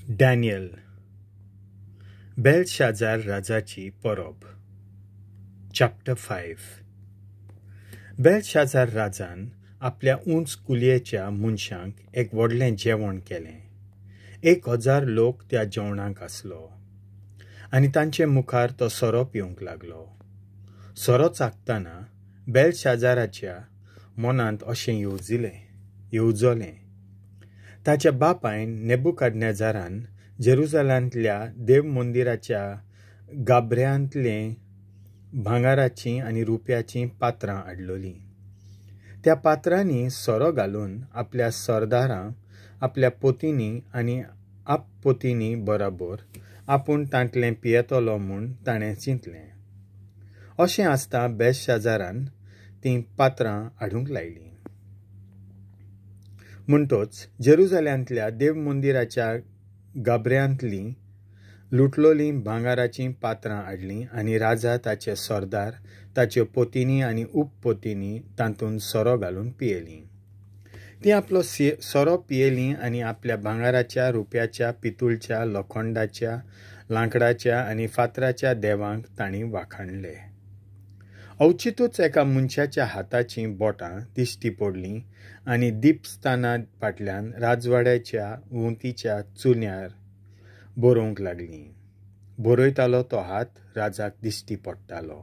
Daniel बेलशाजार राजाची परब. Chapter 5. बेलशाजार राजान आपल्या उंच कुलयेच्या मनशांक एक व्हडलें जेवण केलें. 1000 लोक त्या जेवणाक आसलो आनी तांचे मुखार तो सोरो पिवंक लागलो. सोरो चाखतना बेलशाजाराच्या मनांत अशें येवजलें, ताच्या बापायन नेबुकदनेजारान जेरुजलांतल्या देव मंदिराच्या गाभऱ्यांतले भांगराचीं आनी रुप्याचीं पात्रां हाडलोलीं. त्या पात्रांनी सोरो घालून आपल्या सरदारां, आपल्या पोतींनी आनी आपपोतींनी बराबर आपूण तांतलें पियेतलो म्हूण ताणें चिंतलें. अशें आसता बेलशाजारान तीं पात्रां हाडूंक लायलीं. म्हणटोच जेरुजलांतल्या देव मंदिराच्या गाभऱ्यांतलीं लुटलोलीं भांगराचीं पात्रां हाडलीं आनी राजा, ताचे सरदार, ताच्यो पोतींनी आनी उपपोतींनी तातूंत सोरो घालून पियेलीं. तीं आपलो सोरो पियेलीं आनी आपल्या भांगराच्या, रुप्याच्या, पितूळच्या, लोखंडाच्या, लांकडाच्या आनी फातराच्या देवांक तांणी वाखाणले. अवचितूच एका मनशाच्या हाताचीं बोटां दिश्टी पडलीं आनी दीपस्थाना फाटल्यान राजवाड्याच्या वंतीच्या चुन्यार बरोवंक लागलीं. बरयतालो तो हात राजाक दिश्टी पडटालो.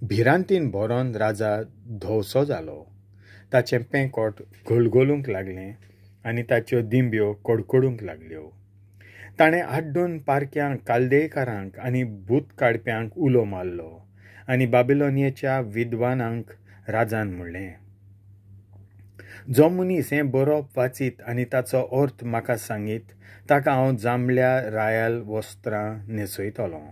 भिरांतीन भरोन राजा धवसो जालो. ताचें पेंकोट घोलघोलूंक लागलें आनी ताच्यो दिंब्यो कडकडूंक लागल्यो. ताणें आड्डून पारक्यांक, कालदेयकारांक आनी भूत काडप्यांक उलो मारलो आनी बाबिलोनियेच्या विद्वानांक राजान म्हणलें, जो मनीस हें बरोवप वाचीत आनी ताचो अर्थ म्हाका सांगीत ताका हांव जांबल्या रायाल वस्त्रां न्हेसयतलों,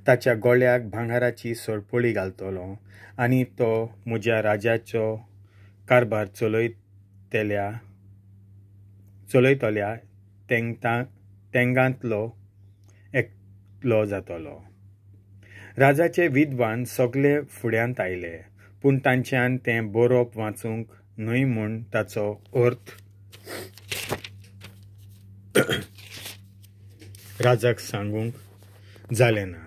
ताच्या गळ्याक भांगराची सरपळी घालतलो आनी तो म्हज्या राजाचो कारभार चलयतल्या तेंगांतलो एकलो जातलो. राजाचे विद्वान सगळे फुड्यांत आयले, पूण तांच्यान तें बरोवप वाचूंक न्हय म्हूण ताचो अर्थ राजाक सांगूंक जालें ना.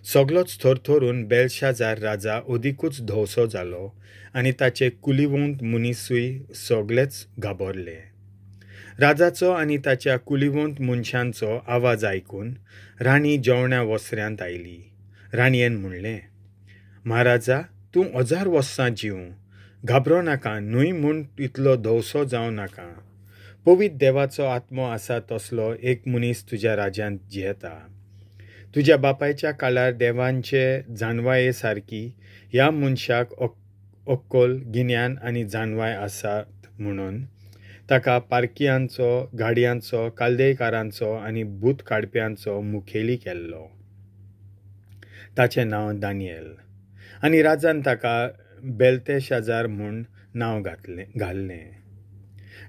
सगलोच थरथरून बेलशाजार राजा अदिकूच धवसो जालो आनी ताचे कुलिवंत मनीसूय सगळेच घाबरले. राजाचो आनी ताच्या कुलिवंत मनशांचो आवाज आयकून राणी जेवणा वसऱ्यांत आयली. राणयेन म्हणलें, महाराजा, तूं 1000 वर्सां जीव, घाबरो नाका, न्हय म्हूण इतलो धवसो जावं नाका. पवित्र देवाचो आत्मो आसा तसलो एक मनीस तुज्या राज्यांत जियेता. तुज्या बापायच्या काळार देवांचे जाणवाये सारकी ह्या मनशाक अक्कल, गिन्यान आनी जाणवाय आसात म्हणून ताका पारकियांचो, गाडयांचो, कालदेयकारांचो आनी भूत काडप्यांचो मुखेली केल्लो. ताचें नांव दानियल आनी राजान ताका बेलतेशाजार म्हूण नांव घाल्लें.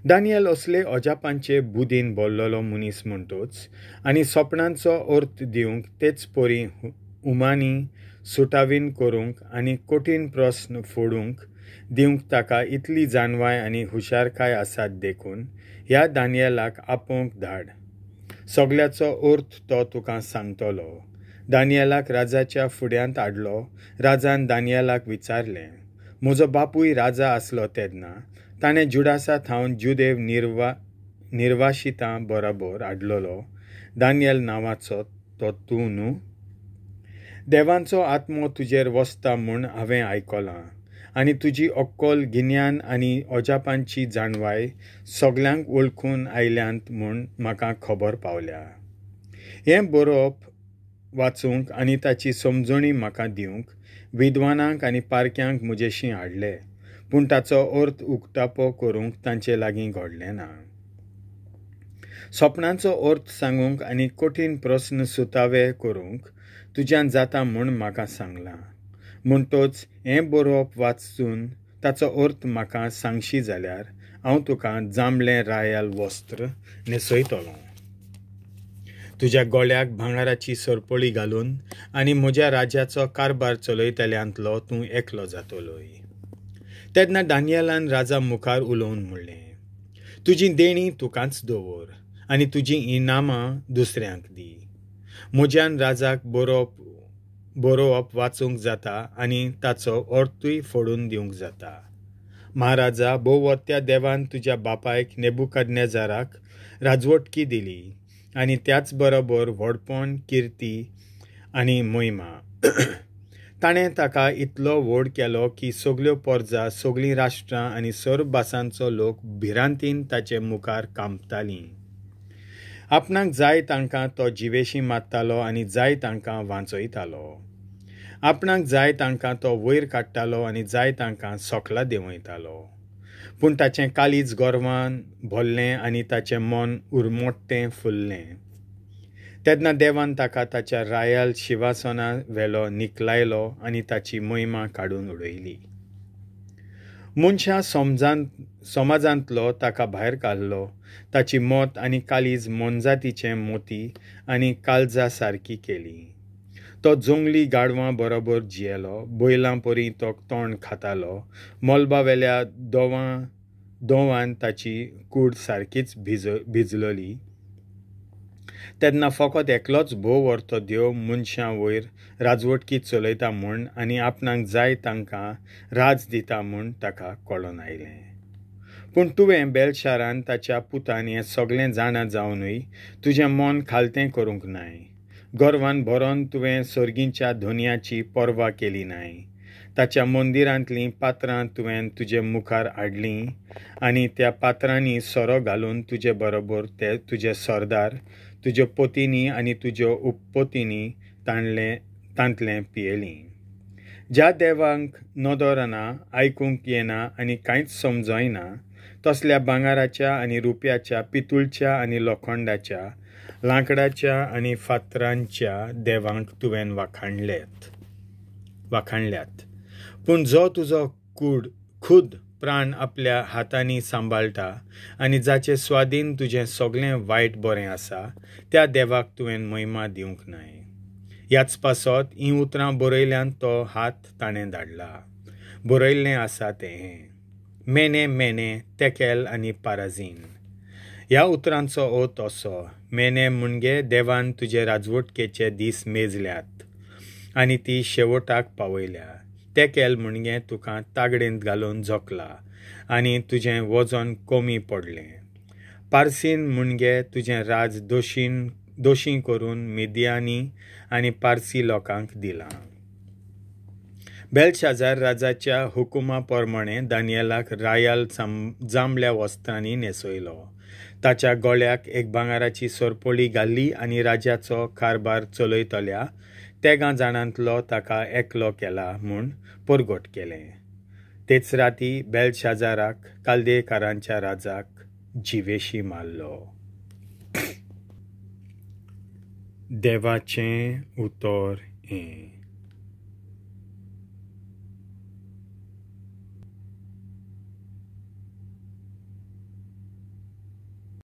दानियल असले अजापांचे बुदीन भरलेलो मनीस म्हणटोच आनी सपनांचो अर्थ दिवंक, तेच परी उमानी सुटावीन करूंक आनी कठीण प्रस्न फोडूंक दिवंक ताका इतली जाणवाय आनी हुशारकाय आसात देखून ह्या दानियलाक आपोवंक धाड. सगल्याचो अर्थ तो तुका सांगतलो. दानियलाक राजाच्या फुड्यांत हाडलो. राजान दानियलाक विचारलें, म्हजो बापूय राजा आसलो तेन्ना ताणें जुडासा थावन जुदेव निर्वाशितां बराबर हाडलेलो दानियल नांवाचो तो तूं न्हू? देवांचो आत्मो तुजेर वसता म्हूण हांवें आयकलां आनी तुजी अक्कल, गिन्यान आनी अजापांची जाणवाय सगल्यांक वळखून आयल्यांत म्हूण म्हाका खबर पावल्या. हें बरोवप वाचूंक आनी ताची समजणी म्हाका दिवंक विद्वानांक आनी पारक्यांक म्हजेशीं हाडले, पूण ताचो अर्थ उक्तापो करूंक तांचे लागीं घडलें ना. सपनांचो अर्थ सांगूंक आनी कठीण प्रस्न सुतावे करूंक तुज्यान जाता म्हूण म्हाका सांगलां. म्हणटोच हें बरोवप वाचून ताचो अर्थ म्हाका सांगशी जाल्यार हांव तुका जांबलें रायाल वस्त्र न्हेसयतलों, तुज्या गळ्याक भांगराची सरपळी घालून आनी म्हज्या राज्याचो कारभार चलयतल्यांतलो तूं एकलो जातलोय. तेन्ना दानियलान राजा मुखार उलोवन म्हणलें, तुजी देणी तुकाच दवर आनी तुजीं इनामां दुसऱ्यांक दी. म्हज्यान राजाक बरोवप वाचूंक जाता आनी ताचो अर्थूय फोडून दिवंक जाता. महाराजा, भोवत्या देवान तुज्या बापायक नेबुकदनेजाराक राजवटकी दिली आनी त्याच बरोबर व्हडपण, किर्ती आनी मोहिमा. ताणें ताका इतलो व्हड केलो की सगल्यो परजा, सगळीं राष्ट्रां आनी सर्व भासांचो लोक भिरांतीन ताचे मुखार कांपतालीं. आपणाक जाय तांकां तो जिवेशी मारतालो आनी जाय तांकां वांचयतालो. आपणाक जाय तांकां तो वयर काडटालो आनी जाय तांकां सोकला देंवयतालो. पूण ताचें काळीज गर्वान भरलें आनी ताचें मन उरमोट्टें फुल्लें. तेन्ना देवान ताका ताच्या रायाल शिवासना वेलो निकलायलो आनी ताची मोहिमा काडून उडयली. मनशां समाजांतलो ताका भायर काडलो. ताची मत आनी काळीज मोनजातीचें मोती आनी काळजा सारकी केली. तो जंगली गाडवां बरोबर जियेलो, बैलां परी तो तोंड खातालो. मलबा वेल्या दोवान ताची कूड सारकीच भिजलोली. तेन्ना फकत एकलोच भोव व्हरतो देव मनशां वयर राजवटकी चलयता म्हूण आनी आपणाक जाय तांकां राज दिता म्हूण ताका कळोन आयलें. पूण तुवें बेलशारान ताच्या पुतान हें सगळें जाणा जावनूय तुजें मन खालतें करूंक नाय. गर्वान भरोन तुवें सर्गीच्या धोनयाची पर्वा केली नाय. ताच्या मंदिरांतलीं पात्रां तुवें तुजे मुखार हाडलीं आनी त्या पात्रांनी सोरो घालून तुजे बरोबर ते तुजे सरदार, तुज्यो पोतींनी आनी तुज्यो उपपोतींनी तांतलें पियेलीं. ज्या देवांक नदर ना, आयकूंक येना आनी कांयच समजयना तसल्या भांगराच्या आनी रुप्याच्या, पितुळच्या आनी लोखंडाच्या, लांकडाच्या आनी फातरांच्या देवांक तुवें वाखाणल्यात. पूण जो तुजो खूद प्राण आपल्या हातांनी सांबाळटा आनी जाचे स्वाधीन तुजें सगळें वायट बरें आसा त्या देवाक तुवें महिमा दिवंक नाय. ह्याच पासत हीं उतरां बरयल्यान तो हात ताणें धाडला. बरयल्लें आसा तें हें: मेने मेने तेकेल आनी पाराझीन. ह्या उतरांचो अर्थ असो: मेने म्हणजे देवान तुजे राजवटकेचे दीस मेजल्यात आनी ती शेवटाक पावयल्या. तेकेल म्हणजे तुका तागडेंत घालून जोखला आनी तुजें वजन कमी पडलें. पारसीन म्हणजे तुजें राज दोशी करून मिदियानी आनी पारसी लोकांक दिलां. बेलशाजार राजाच्या हुकुमा प्रमाणे दानियलाक रायाल जांबल्या वस्त्रांनी न्हेसयलो. ताच्या गळ्याक एक भांगराची सरपळी घाल्ली आनी राजाचो कारभार चलयतल्या 13 जाणांतलो ताका एकलो केला म्हूण परगट केलें. तेच राती बेलशाजाराक कालदेकारांच्या राजाक जिवेशी मारलो. देवाचें उतर हें.